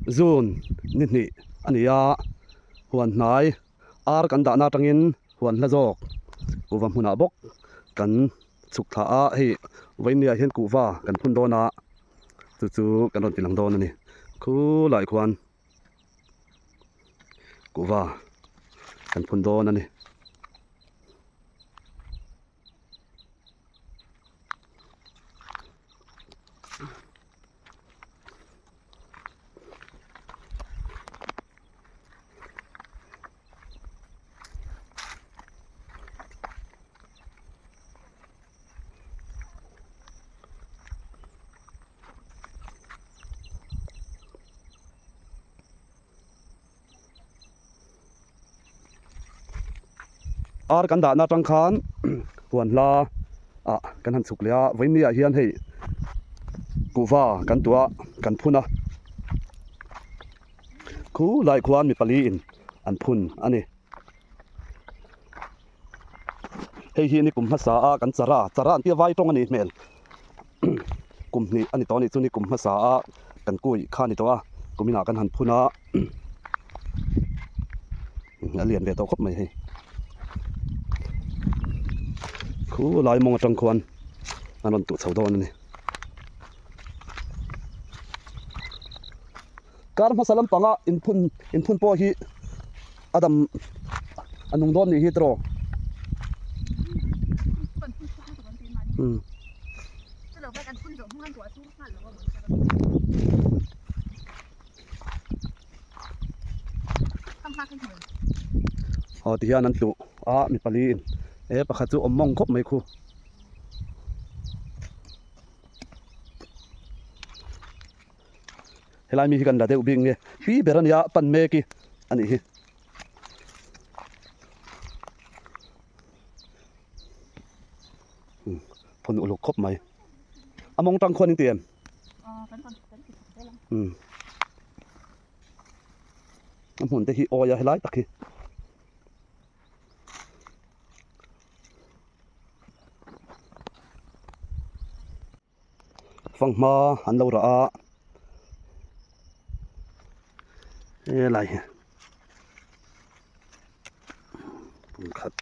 June ni hnih a ni a, huan hnai ar kan dahna atangin huan hla zawk kuhva hmunah bawk kan chhuk thla a, hei vawinia hian kuhva kan phun dawn a, chu chu kan rawn ti lang dawn a ni khulai khuan kuhva kan phun dawn a ni. Ar kan dahna atang khan huan hla ah kan han chhuk leh a vawiin ah hian hei kuhva kan tuah kan phun a khu lai khuan mi pali in an phun a ni hei hi ni kum hmasa a kan chara chara an tih a vai tawng a nih hmel kum hnih a ni tawh a nih chu ni kum hmasa a kan kui kha a ni tawh a kum inah kan han phun a a lian ve tawh khawp mai hei khu lai mawng atang khuan an rawn tuh chho dawn a ni kar hmasa lampanga inphun inphun pawh hi a dam a nung dawn nih hi tiraw umm. Aw ti hian an tluh a mi pali in e pakhat chu awm mawng khawp mai khu. Helai mi hi kan la deuh bik nge pi ber a nia pan mek hi a nih hi. Phun uluk khawp mai. A mawng tang khuan in ti em? A hmun te hi awi a helai tak hi. Fanghma an lo rah a helai hi khat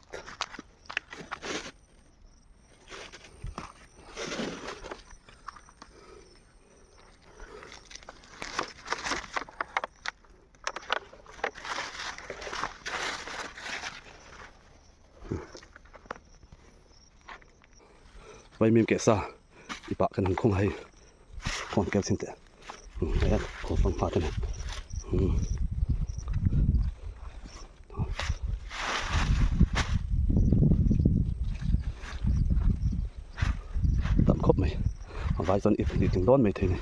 Vaimim keh sa i pah kan han khung a hei phone kel chhin teh hei a khaw fang hma te nen tam khawp mai a vai chuan ip hnih tling dawn mai thei a ni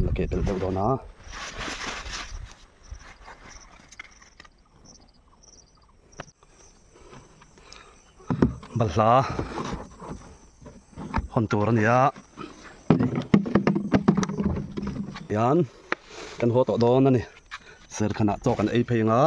la keh belh deuh dawn a. Balhla hawn tur a ni a tian kan haw tawh dawn a ni serkhanah chaw kan ei phei ang a.